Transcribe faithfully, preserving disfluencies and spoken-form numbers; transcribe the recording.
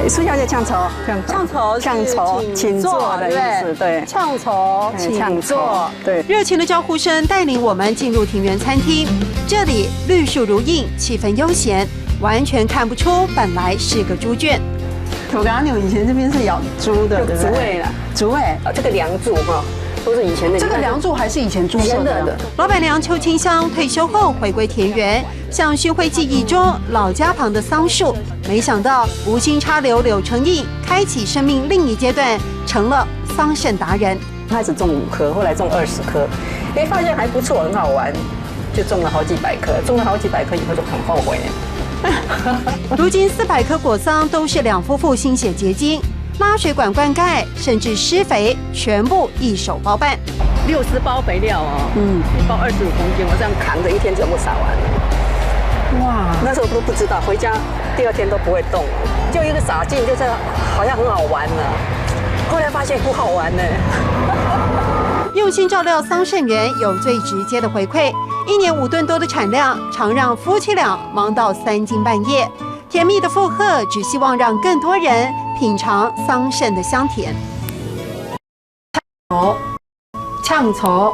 苏小姐，請坐。請坐，請坐，請坐的意思，對。請坐，哎，請坐。對。热情的招呼声带领我们进入庭园餐厅，这里绿树如茵，气氛悠闲，完全看不出本来是个猪圈。土港牛以前这边是养猪的，对不对？竹围啦，竹围。啊，这个梁柱哈，都是以前的。这个梁柱还是以前猪舍的。真的的。老板娘邱清香退休后回归田园，像徐辉记忆中老家旁的桑树，没想到无心插柳柳成荫，开启生命另一阶段，成了桑葚达人。开始种五棵，后来种二十棵，哎，发现还不错，很好玩，就种了好几百棵。种了好几百棵以后就很后悔。如今四百棵果桑都是两夫妇心血结晶，拉水管灌溉，甚至施肥，全部一手包办。六十包肥料哦，嗯，一包二十五公斤，我这样扛着一天全部撒完了。哇，那时候都不知道，回家第二天都不会动，就一个洒劲，就是好像很好玩呢。后来发现不好玩呢。用心照料桑葚园有最直接的回馈，一年五吨多的产量，常让夫妻俩忙到三更半夜。甜蜜的负荷，只希望让更多人品尝桑葚的香甜。哦，唱酬。